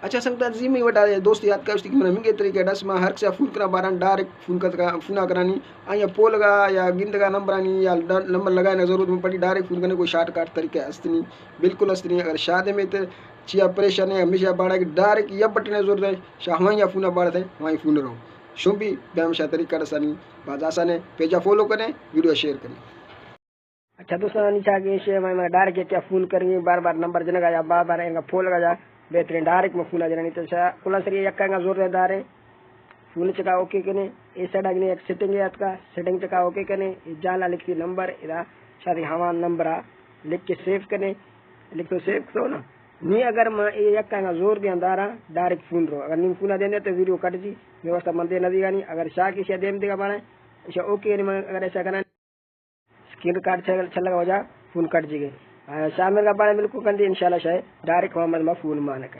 اچھا سنگت عزیز، منی وٹا دوست یاد کا اشتی کہ من ہمیں طریقہ ڈس، ما ہر کسا فون کرا باران ڈائریکٹ فون کر، فونا کرانی، آیا پولگا یا گندگا نمبرانی یا ڈ-، نمبر لگائے نہ ضرورت، من پڑی ڈائریکٹ فون کرنے کوئی شارٹ کٹ طریقہ استنی، بالکل استنی۔ اگر شادے میں تے چیا پریشان ہے، ہمیشہ باڑا کہ ڈائریکٹ یا بٹنے زور دے، شاہ ہمائی یا فونا باڑا تھے، ہمائی فون رو۔ شمبی بیا ہمیشہ طریقہ ڈسانی، باز آسان ہے، پیجا فالو کریں، ویڈیو شیئر کریں۔ اچھا دوستاں، نیچا کہ ایشی میں، میں ڈائریکٹ کیا فون کریں، بار بار نمبر جنگا یا بار بار انگا پولگا جا، بہترین ڈائریکٹ میں فون آ جنانی۔ تو شا-، کلا سری یک انگا زور دے دارے، فون چکا اوکے کنے، اے سائیڈ اگنے یک سیٹنگ ہے اتکا، سیٹنگ چکا اوکے کنے، اے جالا لکھتی نمبر، ادا شادی ہمان نمبر آ لکھ کے سیو کنے، لکھ تو سیو تو نا۔ نی اگر ما اے یک انگا زور دیاں دارا، ڈائریکٹ فون رو، اگر نیم فون دین دے تو ویڈیو کٹ جی، میں واسطہ من دے نہ دیگانی، اگر شاہ کی شاہ دیم دیگا بانا، ایشا اوکے نی، من اگر ایسا کرنا، اسکرین ریکارڈ چل، چل لگا وجہ فون کٹ جی گئے۔ آ، شاہ میر کا پانے بالکل کندی، انشاءاللہ شاہ ڈائریکٹ محمد ما فون مانا کر۔